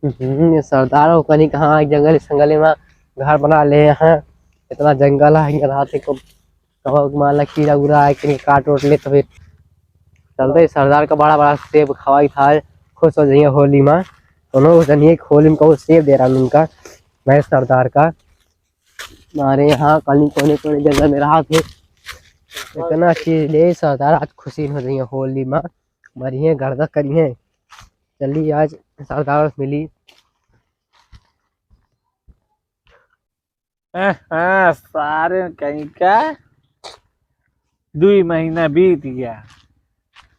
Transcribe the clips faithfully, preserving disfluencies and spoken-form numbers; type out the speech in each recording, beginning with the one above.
हम्म, ये सरदार हो कहीं कहाँ जंगल संगल में घर बना ले हैं। इतना जंगल है, यहाँ रात को कबहुँ मान ला कीड़ा उड़ा आए, कहीं काट ओट ले, तो फिर चलते ही सरदार का बड़ा बड़ा सेब खवाई था, खुश हो जाइए होली में। दोनों जनिए होली में कहूँ सेब दे रहा उनका, मैं सरदार का। हमारे यहाँ कहीं कोने कोने जंगल में रहा थे, इतना चीज ले सरदार आज खुशी हो जाइए होली में, मरिए गर्दा करिए। चलिए आज सरदार से मिली। हाँ, हाँ, सारे कहीं का दुई महीना बीत गया।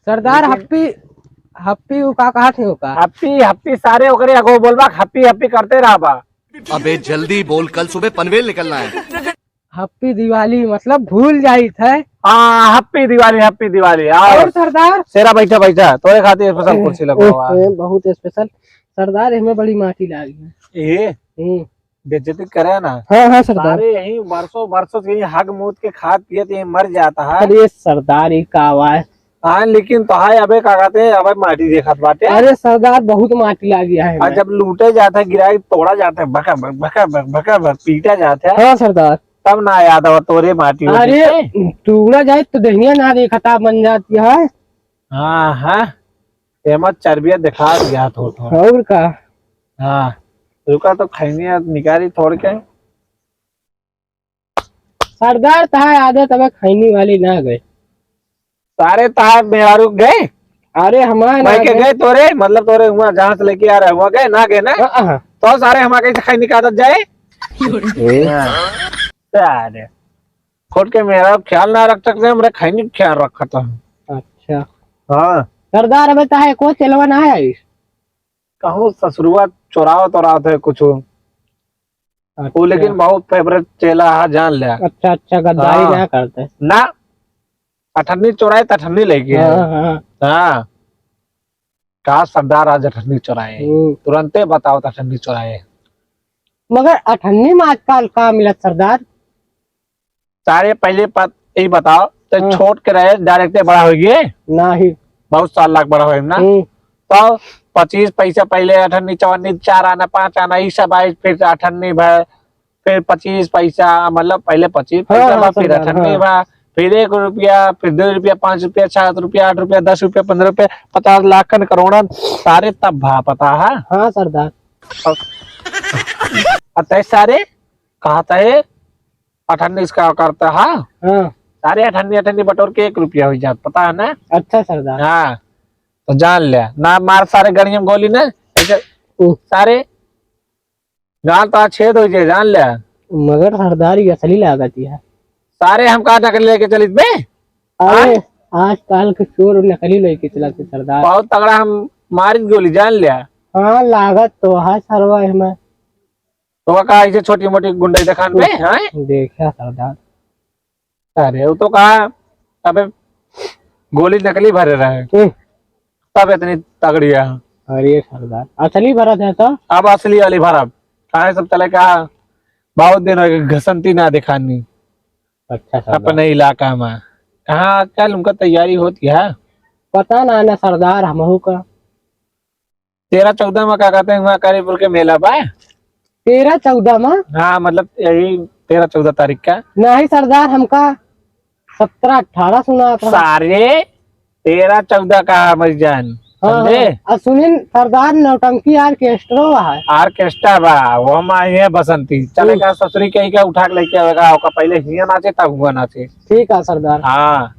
सरदार लेकिन हप्पी, हप्पी उ का कहा थे ओका? हप्पी, हप्पी सारे ओकरे अगो बोलबा, हप्पी, हप्पी करते रहबा। अबे जल्दी बोल, कल सुबह पनवेल निकलना है। हप्पी दिवाली मतलब भूल जाई थे। हाँ, हप्पी दिवाली, हप्पी दिवाली। आओ। और सरदार? शेरा बैठा, बैठा, तोरे खातिर स्पेशल कुर्सी लगवा हुआ है। ए, बहुत स्पेशल। सरदार, इसमें बड़ी माटी लागी है। ए? हम्म। बेइज्जती करे ना। हाँ, हाँ, सरदार। सारे यही बरसों, बरसों से यही हग मूत के खात पियत यही मर जाता है। अरे सरदार, ये का आवाज? हाँ, लेकिन तो हाय, अबे का कहते हैं, अबे माटी देखत बाटे। अरे सरदार, बहुत माटी लागी है और हमें। जब लूटे जाते हैं, गिराई तोड़ा जाते हैं, भका भक, भका भक, भका भक, पीटा जाते हैं। हाँ सरदार। तब ना याद आवा तोरे माटी होती अरे, है। टूड़ा जाए तो देहिया ना देखता बन जाती है। हाँ, हाँ। एमा चर्बिया दिखा दिया थोड़ा। और का? हाँ, रुका तो खैनी आज निकाली तोड़ के। सरदार, तहार आदत अब खैनी वाली ना गए। सारे तहार मेहरारू गए? अरे हमारे मैं ना के गए। गए तोरे, मतलब तोरे हुआ जहाँ से लेके आ रहे हुआ गए, ना गए ना? हाँ, हाँ। तो सारे हमारे कैसे खैनी का आदत जाए? ए? हाँ। सारे। खुद के मेहरारू ख्याल ना रख सकते, हमरे खैनी के ख्याल रखता हूँ। अच्छा। हाँ। सरदार, अबे तहार को चलवा ना है? कहूँ ससुरवा चोरावत ओरावत है कुछ। वो अच्छा। लेकिन बहुत फेवरेट चेला है, जान ले। अच्छा, अच्छा, गद्दारी हाँ। ना करते। ना, अठन्नी चोराए त अठन्नी लेके आए। हाँ, हाँ। हाँ। का सरदार आज अठन्नी चोराए? हम्म। तुरंते बताओ त अठन्नी चोराए। मगर अठन्नी में आजकल का मिलत सरदार? सारे पहले पत-, यही बताओ, तो हाँ। छोट के रहे, डायरेक्ट बड़ा हो गए? नहीं। बहुत साल लाग बड़ा हो ना? हम्म। तो पच्चीस पैसा पहले अठन्नी, चवन्नी, चार आना, पाँच आना, ई सब आए, फिर अठन्नी भा, फिर पच्चीस पैसा, मतलब पहले पच्चीस हाँ, पैसा हाँ, भा, फिर सरदार, अठन्नी हाँ। भा, फिर एक रुपया, फिर दो रुपया, पाँच रुपया, सात रुपया, आठ रुपया, दस रुपया, पन्द्रह रुपया, पचास लाख कन करोड़न, सारे तब भा पता है? हाँ, सरदार। अब, अब तय सारे कहा था ये? अठन्नी इसका करता है। हाँ। सारे अठन्नी, अठन्नी बटोर के एक रुपया हो जात, पता है ना? अच्छा सरदार। हाँ, तो जान ले ना, मार सारे गड़िया में गोली ना, ऐसे ओ। सारे गाल तो छेद हो जाए, जान ले। मगर सरदार ये असली लागत है। सारे हम कहा नकली लेके चलित बे? अरे, हाँ? आजकल के चोर नकली लेके चलत है सरदार। बहुत तगड़ा हम मारित गोली, जान ले। हाँ, लागत तो है सरवा हमें। तो का ऐसे छोटी मोटी गुंडई देखान पे, हम्म। हैं? देखा सरदार। अरे, वो तो कहा, अबे, गोली नकली भरे रहे। हम्म। तब इतनी तगड़ी है। अरे सरदार, असली भरत है तो? अब असली वाली भरब। काहे सब चले का? बहुत दिन हो गए, घसंती ना दिखानी। अच्छा सरदार। अपने इलाका में। कहाँ आजकल उनका तैयारी होती है? पता ना, ना सरदार, हमहू का। तेरह चौदह में का कहते हैं, वहाँ कारीपुर के मेला बा। तेरह चौदह में? हाँ, मतलब यही तेरह चौदह तारीख का। नहीं सरदार, हमका सत्रह अठारह सुना था। सारे तेरह चौदह का है, मर जान, हाँ, समझे? हाँ। आ सुनिन सरदार, नौटंकी ऑर्केस्ट्रो है। ऑर्केस्ट्रा बा, वो हम आए हैं बसंती। चले हम्म। का ससुरी कहीं का उठा के लेके आवेगा, ओका पहले हियाँ नाचे, तब हुआ नाचे। ठीक है सरदार। हाँ,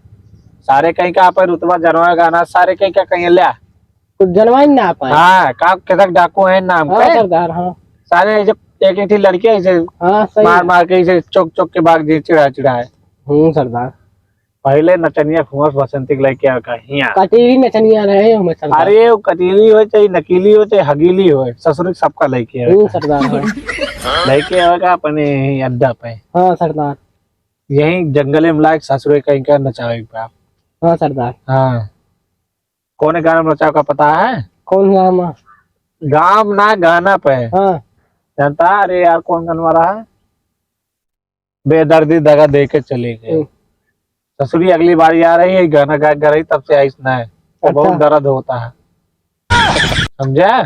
सारे कहीं का अपन रुतबा जनवा गाना, सारे कहीं का कहीं ल्या। कुछ जनवाई ना पाए। हाँ, का केतक डाकू है नाम हाँ, के। सरदार, हाँ। सारे ऐसे एक एक ठे लड़के ऐसे हाँ, सही मार है। मार के ऐसे चौक चौक के भाग जे चिढ़ा चिढ़ा है। हम्म, सरदार। पहले नचनिया खुआस बसंती के लेके आ का हियाँ। कटीली नचनिया रहे हमें सरदार। अरे, वो कटीली हो चाहे नकीली हो चाहे हगीली हो, ससुर सबका लेके हम्म, आवे का। सरदार, हाँ। लेके आवे का अपने यहीं अड्डा पे। हाँ, सरदार। यहीं जंगले में लायक ससुरे कहीं का नचावे के बा। हाँ, सरदार। हाँ। कौन गाना में नचाओ का पता है? कौन गाना? गाम ना गाना पे। हाँ। जानता है? अरे यार, कौन गनवा रहा है? बेदर्दी दगा दे के चली गई। हम्म। ससुरी अगली बार आ रही है, गाना गा, गा रही, तब से आइस ना है। तो अच्छा। बहुत दर्द होता है। समझा?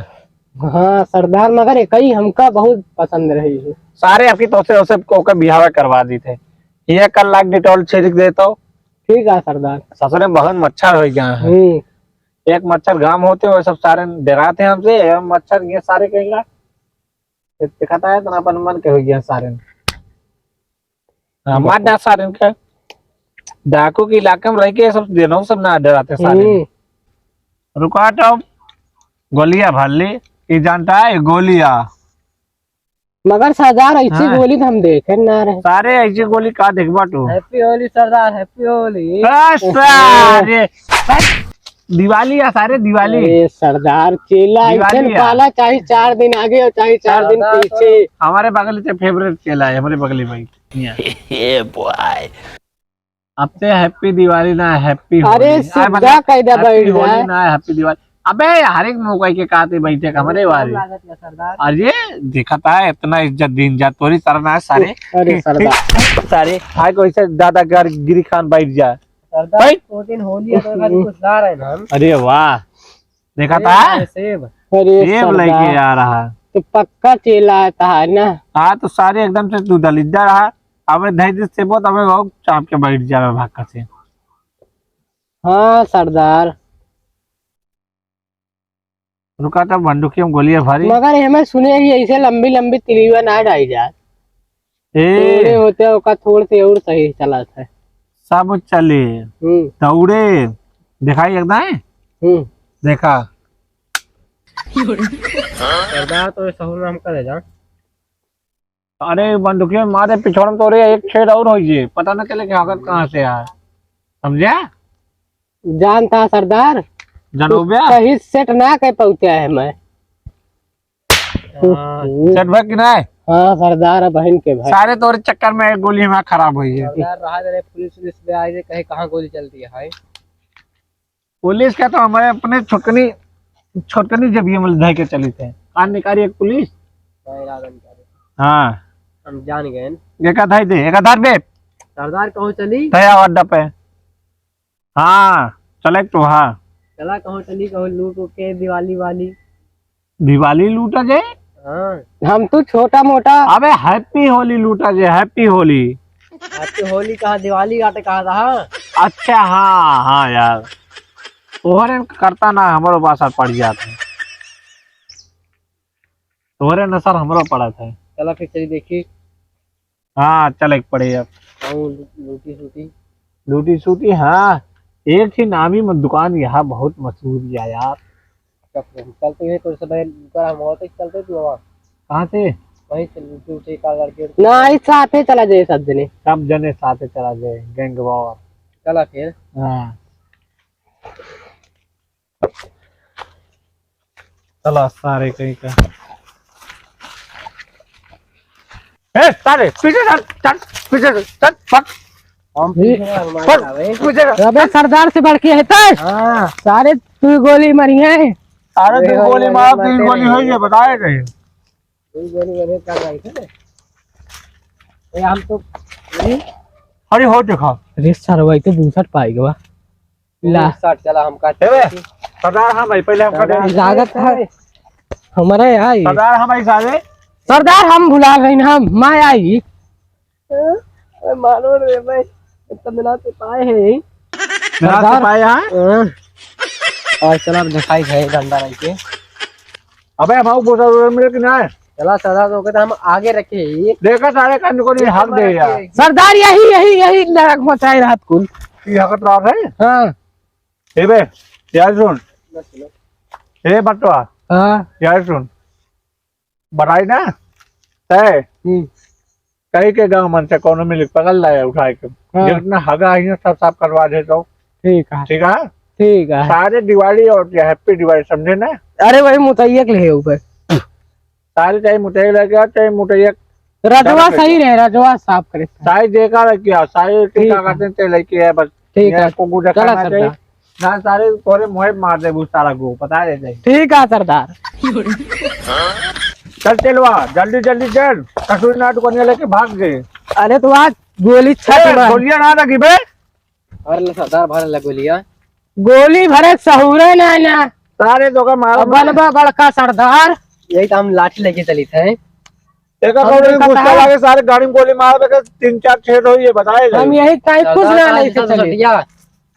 हाँ सरदार, मगर एकई हमका बहुत पसंद रही है। सारे आपकी तोसे ओसे को के बिहावा करवा दी थे। ये कर लाख डिटॉल छिड़क देतो। ठीक है सरदार। ससुरे बहुत मच्छर हो गया है। हम्म। एक मच्छर गांव होते, वो सब सारे डराते हैं हमसे, ये मच्छर ये सारे कहेगा। ये दिखाता है, इतना अपन मन के हो गया सारे। हाँ, मार डाल सारे इनका। डाकू के इलाके में रह के सब देनौ सब ना डराते सारे। हम्म। रुका तो गोलियां भर ली, ये जानता है गोलियां। मगर सरदार, ऐसी हाँ। गोली तो हम देखे ना रहे। सारे ऐसी गोली का देखबा तू? Happy Holi सरदार, Happy Holi। आ, सारे, दिवाली है सारे, दिवाली। अरे सरदार, चेला दिवाली ऐसन है। पाला, चाहे चार दिन आगे और चाहे चार दिन सरदार तो पीछे। हमारे बगली से favourite चेला है, हमारे बगली भाई। ये बॉय। अब ते Happy दिवाली ना, Happy अरे, Holi। आय, सीधा मतलब, कह दे Happy भाई Holi ना। ना, Happy दिवाली। अबे, हर एक मौका के कहते बैठे का हमरे वाले। लागत है सरदार। अरे, देखा था, इतना इज्जत दीन जा, तोरी तरह ना है सारे। अरे सरदार। सारे, हाय कोई से दादागिरी खान बैठ जा। सरदार, भाई। दो दिन होली है तो खाली कुछ ला रहे हैं हम। अरे वाह। देखा था? सेब। अरे सेब सरदार। लेके आ रहा। तो पक्का चेला आता है ना? हाँ, तो सारे एकदम से तू दलिद्दर रहा। अबे धै दे सेबो, तबे वो चाप के बैठ जावे भाग से। हाँ सरदार। रुका, तब बंदूकिया में गोलियां भारी। मगर हमें सुने ही ऐसे लंबी लंबी तिलिया ना डाई जा। ए। थोड़े होते ओका थोड़ से और सही चला था। सब चले। हम्म। दौड़े। दिखाई एकदम है? हम्म। देखा। सरदार तो ये सहूर नाम का ले जा। अरे बंदूकिया मारे पिछोड़ में तो रे एक छेद और हो जे, पता न चले कि हगत कहाँ से आए, समझे? जानता सरदार, जनोबिया? कहीं सेट ना कर पाते है मैं। हाँ। सेट भाई कि नहीं? हाँ सरदार, बहन के भाई। सारे तोरे चक्कर में एक गोली हमारा खराब हुई है। सरदार रहा दे रे, पुलिस उलिस में आए रे, कहे कहाँ गोली चलती है भाई। पुलिस का तो हमारे अपने छोटकनी, छोटकनी जब ये मतलब धर के चली थे। कान निकारी एक पुलिस। हाँ, इरादा निकारी। हाँ। हम जान गए। एक आधार दे, एक आधार बे। सरदार कहूँ चली? तय अड्डा पे। हाँ, चले तो हाँ। चला कहूँ चली, कहूँ लूट उट के दिवाली वाली। दिवाली लूटा जे? हाँ। हम तो छोटा मोटा। अबे Happy Holi लूटा जे, Happy Holi। Happy Holi कहा, दिवाली आटे कहा था, हाँ? अच्छा, हाँ, हाँ यार। तोहरे करता ना, हमरो बासा पड़ जात है। तोहरे नसर हमरो पड़त है। चला फिर चली देखी। हाँ, चले के पड़े अब। हाँ, लू-, लूटी सूटी। लूटी सूटी, हाँ। एक ही नामी म-, दुकान यहाँ बहुत मशहूर है यार। चल, चलते हैं, तो सब है, ऊपर हम और तक चलते तू हवा। कहाँ से? वहीं से लूटी उठी का लड़के। ना, इस साथे चला जाए सब जने। सब जने साथे चला जाए, gang war। चला फिर। हाँ। चला सारे कहीं का। ए, सारे, पीछे चल, चल, पीछे चल, चल, फट। हम पीछे ना, हमारे फट, आवे। पीछे चल। अबे सरदार से बढ़ के है तय? हाँ। सारे तू गोली मारी है। अरे तू अरे गोली भाई, मार, अरे तीन गोली मार। हो गई, बताए कहीं। तू गोली मारे कर रही थे। ए, हम तो, अरे हो देखा। अरे सरवा, ये तो बूसट पाई गवा। ला। साठ चला हम काट ए बे, देती। सरदार हम आई, पहिले हम काटे। लागत है। हमारे आई। सरदार हम आई सारे। सरदार हम भुला गए ना, हम, मैं आई। ए, मारो रे भाई, इतना दिना से पाए हैं। दिना से सरदार। पाए हैं? हाँ। और चला अब दिखाई है डंडा रख के। अबे, हम आऊ बोतल उतल मिले कि ना? चला, सरदार, तो कहता हम आगे रखे ही। देखा सारे कान को नहीं हक दे यार। सरदार, यही, यही, यही नरक मचाए रात कुल। ये हकत रात है? हाँ। ए बे, यार सुन। ए बटवा। हाँ। यार सुन। बताई ना? तय। हम्म। कई के गाँव मन से कौनो मिल के पकड़ लाया उठाए के। हाँ। जितना हगा आई है, सब साफ करवा दे तो। ठीक है। ठीक है? ठीक है। सारे दिवाली और क्या, Happy दिवाली, समझे ना? अरे भाई, मुतैया के लिए ऊपर। सारे चाहे मुतैया लेके आओ, चाहे मुतैया रजवा सही रहे, रजवा साफ करे। सारे देखा रहे क्या, सारे ठीक टीका है। खाते हैं, ते लेके आए बस। ठीक ये है। आपको गुड़ चला रखना सरदार। चाहिए। ना सारे तोरे मुँहे मार दे, वो सारा गो, बता देते हैं। ठीक है सरदार। चल चलवा, जल्दी जल्दी चल, कसूरी ना दुकानिया लेके भाग गए। अरे तो आज गोली ए, छाती मार। गोलियां ना लगी बे। भर ले सरदार, भर ले गोलियां। गोली भरे सहूरे ना ना। सारे तो का मारा अब बनबा बड़का सरदार। यही तो हम लाठी लेके चली थे। एक हम और देखा गुस्सा था। लागे, सारे गाड़ी में गोली मार देखे, तीन चार छेद होई, ये बताए हम गए। यही टाइप कुछ सरदार ना का लेके ऐसा चली। सटिया।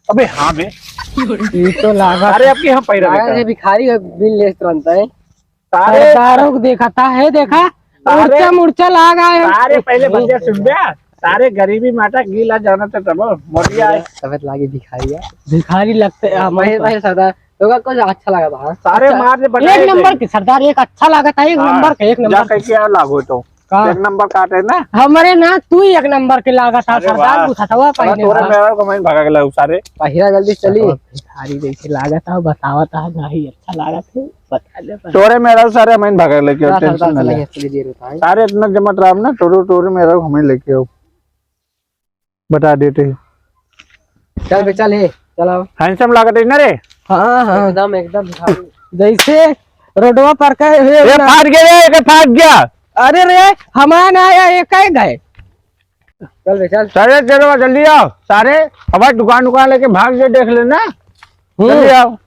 अबे हाँ बे। ये तो लागा। अरे, अब की हम पैरा लागा बेटा। ये भिखारी है, बिल ले तुरंत है। सारे सरदारों को देखा था, है देखा? सारे मुर्चा, मुर्चा लाग आए हम। सारे पहले बतिया सुन बे। सारे गरीबी माटा गीला जाना तो तब मोटिया है। तबियत लागी भिखारी है। भिखारी लगते हैं हमारे पहले, पास। पहले सरदार, तो का कुछ अच्छा लगा था, हाँ? सारे अच्छा, मार दे, बटाए एक दे। नंबर के सरदार, एक अच्छा लगा था, एक हाँ, नंबर के, एक जा नंबर कह के। के आ लागो तो। का? एक नंबर काटे ना। हमरे ना, तू ही एक नंबर के लागा था, अरे सरदार वाह। बुझाता हुआ साला पहले तोरे था। मेरा को मैं भगा के लाऊ सारे। पहिरा जल्दी चली। भिखारी जैसे लागा था, बतावा था, नहीं अच्छा लागा था, बता दे, बता। तोरे मेरा सारे हमें भगा के लेके आओ, ना, सरदार टेंशन ना चला ले। गया, चली दे रहा है। सारे इतना जमत राम ना, टोरे, टोरे मेरा हमें लेके आओ। बता देते हैं। चल बे, चल, हे, चल आओ। Handsome लागत है ना रे? हाँ, हाँ। एकदम, एकदम भिखारी। जैसे रोडवा पर के, हे, ये ना। फाट गया रे, ये फाट गया। अरे रे, हमारा ना आया, ये कह गए। चल बे, चल। सारे चलो, जल्दी आओ। सारे, अब दुकान, दुकान लेके भाग के देख लेना। हम्म। जल्दी आओ।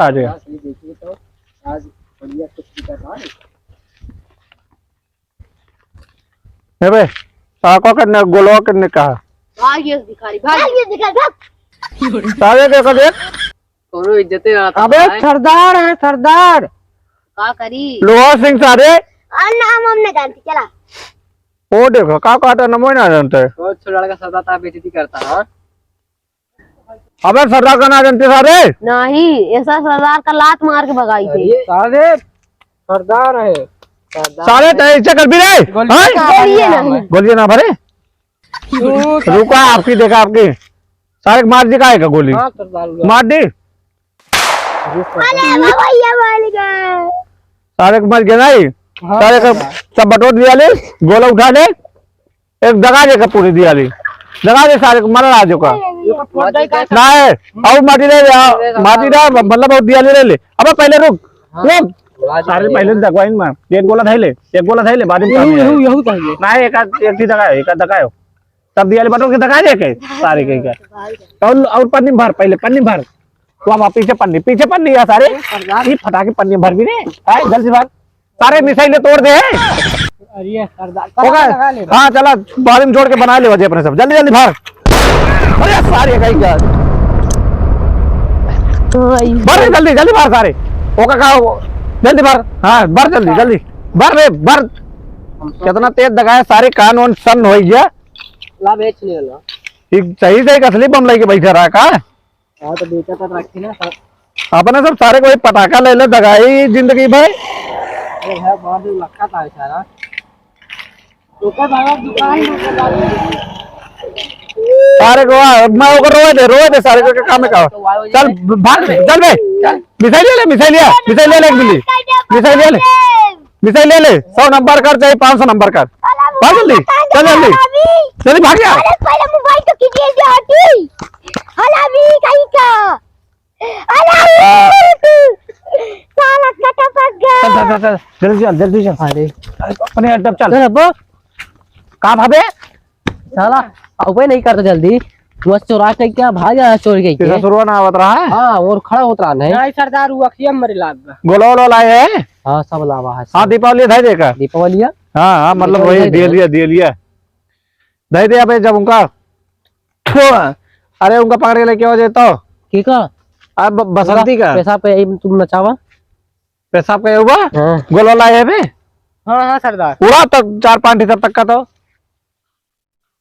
आ गया। आज बढ़िया कुछ भी कर रहा है। ए बे, साको के ने गोलवा के ने कहा। भाग ये भिखारी, भाग ये भिखारी, भाग। सारे के कर देख। कोनो इज्जते ना था अबे भाई। सरदार है, सरदार। का करी? लोहा सिंह सारे। और नाम हम नहीं जानते, चला। वो देखो, का कहता, नमो ना जानते। बहुत छोटा लड़का सरदार था, बेइज्जती करता है। अबे सरदार का ना जानते सारे? नहीं, ऐसा सरदार का लात मार के भगाई थे। अरे, सारे सरदार है। सरदार सारे है। तय इच्छा कर भी रे। गोली हाँ? का गोलिए मार नहीं। है। गोलिए ना भरे। तू रुका, आपकी देखा, आपकी। सारे मार दी का है का गोली? हाँ, सरदार हुआ। मार दी। अरे बाबा, ये मार गया। सारे को मर गया नहीं? हाँ, सारे को सरदार। सब बटोर दिया ले, गोला उठा ले। एक दगा दे के पूरी दिया ली। दगा दे सारे को, मरल आज का। ये तो फोड़ दे का। ना है, और माटी ले ले, आ, माटी ना, मतलब और दिया ले ले। अबे पहले रुक, हाँ। रुक। सारे पहले दगवाइन मार। एक गोला धइले, एक गोला धइले, बाद में यहू, काम यहू, आएगा। यहू धइले। ना है, एक आध, एक ही दगा है, एक आध दगा है। तब दिया ले, बटोर के दगा दे के, सारे के क्या। और, और पन्नी भर, पहले पन्नी भर। तू अब पीछे पन्नी, पीछे पन्नी है सारे। सरदार। ये फटाके पन्नी भर भी रे। आए, जल्दी भर। सारे मिसाइल तोड़ दे। अरे सरदार, ओके। लगा ले। हाँ, चला, बारिम जोड़ के बना ले वजह अपने सब। जल्दी, जल्दी भाग। अरे सारे कहीं क्या? भाई। भर रे, जल्दी, जल्दी भर सारे। ओका का हो? जल्दी भर। हाँ, भर जल्दी, जल्दी। भर रे, भर। कितना तेज दगाया, सारे कान वान सन्न हो गया। ला बेच ले लो। ठीक सही से एक असली बम लेके बैठा रहा का? हाँ, तो बेचा तो रखी ना, सर। अपने सब सारे कोई पटाखा ले ले, दगाई जिंदगी भर। अरे भाई, बहुत दूर लक्का था बेचारा। ओकर बाबा दुकान में के बात। अरे गोवा, मैं ओकर रोए दे, रोए दे सारे को, काम है का? चल, भाग, चल बे। मिसाइल ले ले, मिसाइल ले, मिसाइल ले ले, एक मिली। मिसाइल ले ले। मिसाइल ले ले, सौ नंबर कर चाहे पाँच सौ नंबर कर। भाग जल्दी, चल जल्दी। जल्दी भाग जा। अरे पहले मोबाइल तो कीजिए जो हटी। हला भी कहीं का। अरे साला कटा पक गया। चल, चल, चल, चल, जल्दी चल, जल्दी चल। अरे। अरे, अपने अड्डा पे चल। चल अब्बा। कहाँ भागे? साला, अबे नहीं करता जल्दी। बस चोरा के क्या भाग जाना चोर के तेरा के। सुरवा ना आवत रहा है? हाँ, और खड़ा होत रहा नहीं। नहीं सरदार, वो अखिया में मरे लाग गया। गोला वोला लाए है? हाँ, सब लावा है, हाँ, सब। दीपावली है देखा। दीपावली है? हाँ, हाँ, मतलब दीपावली वही है दे देखा। लिया, दे लिया। दे दे अबे जब उनका, अरे उनका पकड़ के लेके आ जाए तो। की का? अब ब-, बसंती का। पेशाब का यही तुम नचावा। पेशाब का हुआ? हाँ। गोला लाए है बे? हाँ, हाँ, सरदार। उड़ा तो चार पाँच ढीतर तक का तो।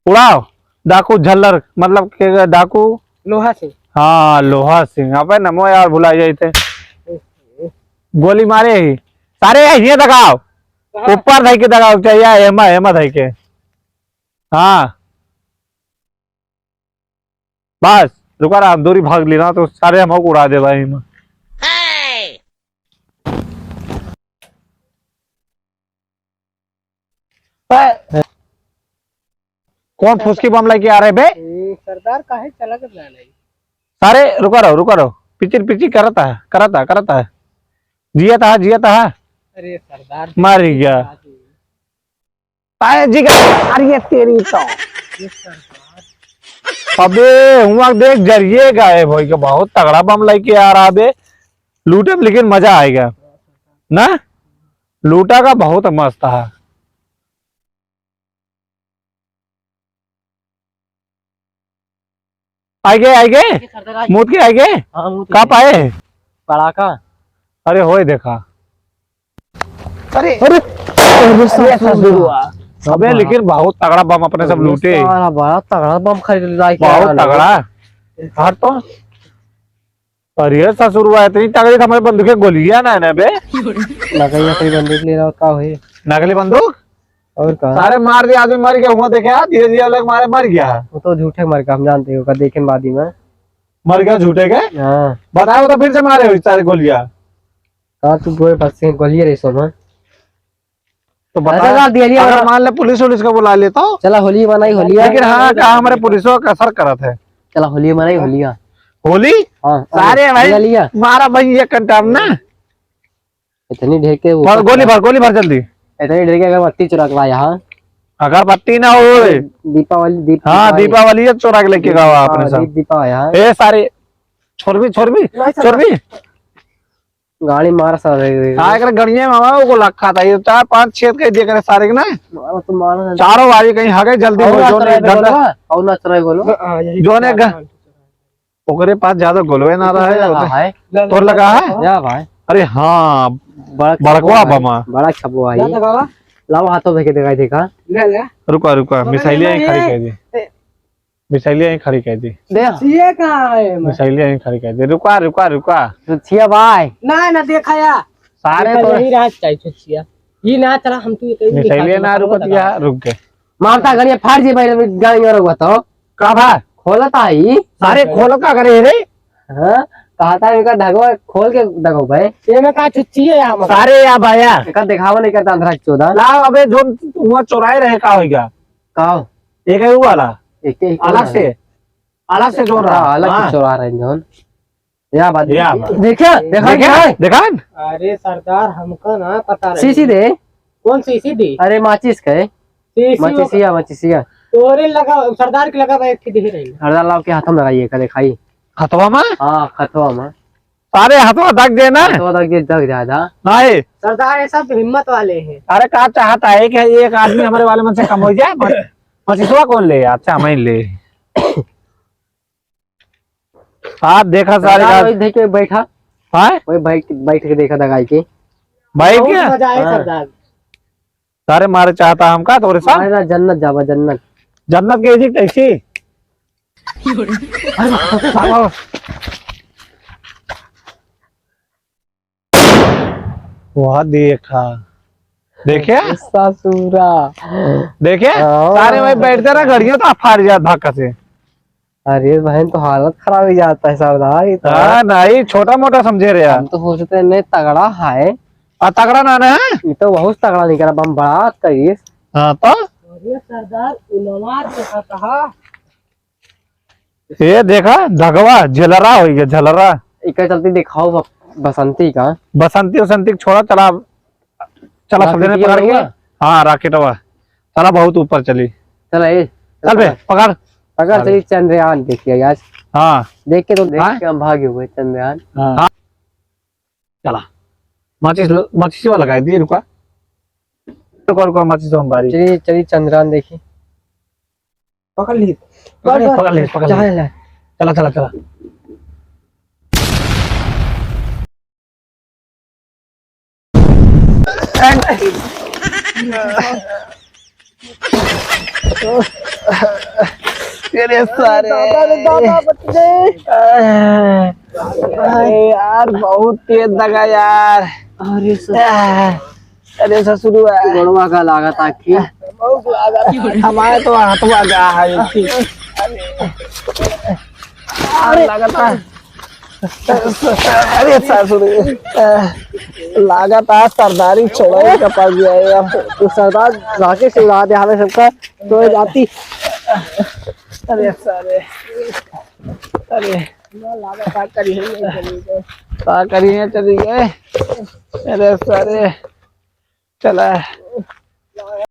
उड़ाओ। डाकू झल्लर, मतलब के डाकू? लोहा सिंह। हाँ, लोहा सिंह। अबे नमो यार, भुला जाते। गोली मारे ही। सारे यहीं दगाओ। कहाँ? ऊपर धाई के दगाओ, चाहिए, हेमा, हेमा धाई के। हाँ। बस, रुका रहा, हम दूरी भाग ली ना, तो सारे हमको उड़ा दे भाई। कौन फुसकी बम लेके आ रहे बे? ए, सरदार काहे चला के जा रही? सारे रुका रहो, रुका रहो। पिचिर पिचिर करता है, करता है, करता है। जिया था, जिया था। अरे सरदार। मर गया। ताए जी का, अरे ये तेरी तो। अबे, हुआ देख, जरिए गायब होई के, बहुत तगड़ा बम लेके आ रहा बे। लूटे में लेकिन मजा आएगा ना, लूटा का बहुत मस्त है। आइ गए, आइ गए? ये सरदार आइ गए। मूत के आइ गए? हाँ, मूत का के। पाए? पड़ाका। अरे होए देखा। अरे, अरे, अरे, अरे, ससुर ससुर। हुआ। अबे, लेकिन बहुत तगड़ा बम अपने सब अरे, लूटे। साला, बड़ा तगड़ा बम खरीद लाए क्या बहुत जाने। तगड़ा। हट तो। अरे ससुरवा, इतनी तगड़ी तो हमारे बंदूक के गोलियां ना है ना बे। नकली, नकली बंदूक ले रहा हो, का होई? नकली बंदूक? और का? सारे मार दिया, आदमी मर गया हुआ, देखे यार, धीरे धीरे लोग मारे, मर गया। वो तो झूठे मर गया, हम जानते हैं, ओका देखें बाद ही में। मर गया झूठे के? हाँ। बताओ तो फिर से मारे हो सारे गोलियां। का तू गोए बस से गोलियां रही सो ना। तो बता, ऐसा डाल दिया, लिया अगर वाला। मान ले पुलिस वुलिस को बुला ले तो? चला होली मनाई, होलिया। लेकिन हाँ, का हमारे पुलिसों का असर करत है। चला होली मनाई, होलिया। होली? हाँ, सारे अरे, भाई, लिया, लिया। मारा भाई ये कंटाम ना। इतनी ढेर के भर, ऊपर गोली चला। भर, गोली भर जल्दी। इतनी ढेर के अगरबत्ती चुरा के लाया, हाँ। अगरबत्ती ना हो। दीपावली, दीप-, हाँ, दीपावली। दीपावली है, चुरा के लेके गवा अपने दीपावली, सब। दीपावली, हाँ। ए सारे, छोरबी, छोरबी, नहीं, चला। छोरबी। गाड़ी मार सारे। हाँ, एकरे गड़िये में हमारा को लखा था, ये चार पांच छेद कह दिया करे सारे के ना। मारो तो मारो ना। चारों वाली कहीं हगे जल्दी और हो, ना जो चढ़ाई नहीं बोलो, गंदा। और ना चढ़ाई बोलो। हाँ, यही जो नहीं चार ग-, पांच। ओकरे पास ज्यादा गोलवे ना रहा है, लगा ओकरे। है। तोर लगा है? जा भाई। अरे हाँ, बड़ा बड़कवा छपवा है, बमा। बड़ा छपवा है। क्या लगा? लाओ हाथों में के दिखाई देखा। ले, ले। रुका, रुका, तो मिसाइलिया मैंने ही खड़ी ये कर दी। मिसाइलिया यहीं खड़ी कर दी। दे। छुच्छिया कहाँ है, मैं? मिसाइलिया यहीं खड़ी कर दी। रुका, रुका, रुका। छुच्छिया भाई। ना, ना, देखा या। सारे देखा तो यही राज चाहिए, छुच्छिया। ये ना चला, हम तो ये कहीं नहीं मिसाइलिया करते, ना मतलब रुकत लगा। या, रुक गए। मारता गड़िया फाड़ जे भाई, गाड़ी में रुकवा तो। का भा? खोलता है ई। सारे खोलो का करे रे? हाँ, कहता है इनका ढगवा खोल के दगो भाई। ये में का छुच्छिया है, हम सारे या भाया। इनका दिखावा नहीं करता अंधरा चौदह। लाओ अबे, जो वहाँ चुराए रहे, का होइगा? का हो? एक है वो वाला। एक, एक अलग वाला। से, अलग से जोड़ रहा। हाँ, अलग से हाँ। चोरा रहे हैं जौन। या बात या देखिए। बात। देखिए, देखा देखा? क्या है? देखा न? अरे सरदार, हमका ना पता रहे। सीसी दे। कौन सीसी दी? अरे माचिस का है। सीसी माचिसिया, माचिसिया। तोरे लगा, सरदार के लगा भाई, एक ठे दे रही। सरदार लाओ के हाथ में लगाइए, का दिखाई? हथवा में? हाँ, हथवा में। सारे हथवा धक दे ना। हथवा धक दे, धक जाए दा। नहीं। सरदार, ये सब हिम्मत वाले हैं। अरे, का चाहता है कि एक आदमी हमारे वाले मन से कम हो जाए? मच-, मचिसवा कौन ले? अच्छा, मैं ले। आप देखा सारे सरदार, का वही देख के बैठा। हाँ? वही बैठ, बैठ के देखा दगाई के। भाई बहुत क्या? मजा आए हाँ। सरदार। सारे मारे चाहता हमका तोरे साथ? अरे ना, जन्नत जावा, जन्नत। जन्नत के जी कैसी? अरे, बाबा। वह देखा, देखे? ससुरा। देखे? हाँ। सारे वहीं बैठते रहा, घड़ियों तो फाड़ जात धक्का से। अरे बहन, तो हालत खराब हो जाता है सरदार, ये तो। हाँ, नहीं, छोटा मोटा समझे रहे यार। हम तो सोचते हैं, नहीं, तगड़ा है। आ, तगड़ा ना, ना है? ये तो बहुत तगड़ा निकला, बम बड़ा तेज। हाँ, तो? अरे सरदार, उनवार के कहा। ये देखा, धगवा, झलरा हो गया, झलरा। इका चलते दिखाओ ब-, बसंती का। बसंती, वसंती छोड़ा, चला, चला, सब जने रॉकेटिया पकड़ के। हुआ? हाँ, रॉकेटवा। चला, बहुत ऊपर चली। चला, ए, चल बे, चला। पकड़। पकड़, अरे। चली, चंद्रयान देखिए आज। हाँ। देख के तो, देख हाँ? के हम भागे हुए, चंद्रयान। हाँ। चला। माचिस ल-, माचिस वाला लगाई दिए, रुका। रुका, रुका, माचिस हम बारी। चलिए, चलिए, चंद्रयान देखिए। पकड़ ली। पकड़, पकड़, पकड़ ली, पकड़ ली। चला, चला। चला, चला, चला। अरे सारे। दादा रे दादा, बच गए। अरे यार, बहुत तेज दगा यार। अरे सर। अरे ससुरुआ। गोड़वा का लागत आखी। बहुत लागत। हमारे तो हाथवा का है। अरे लागत है। अरे ससुर, लागत आज सरदारी छोड़े के पड़ गया है अब। तो सरदार राकेश उड़ा दे हमें सबका, तो जाती। अरे सारे, अरे लागत का करी है, चली गए। का करी है, चली गए। अरे सारे, चला।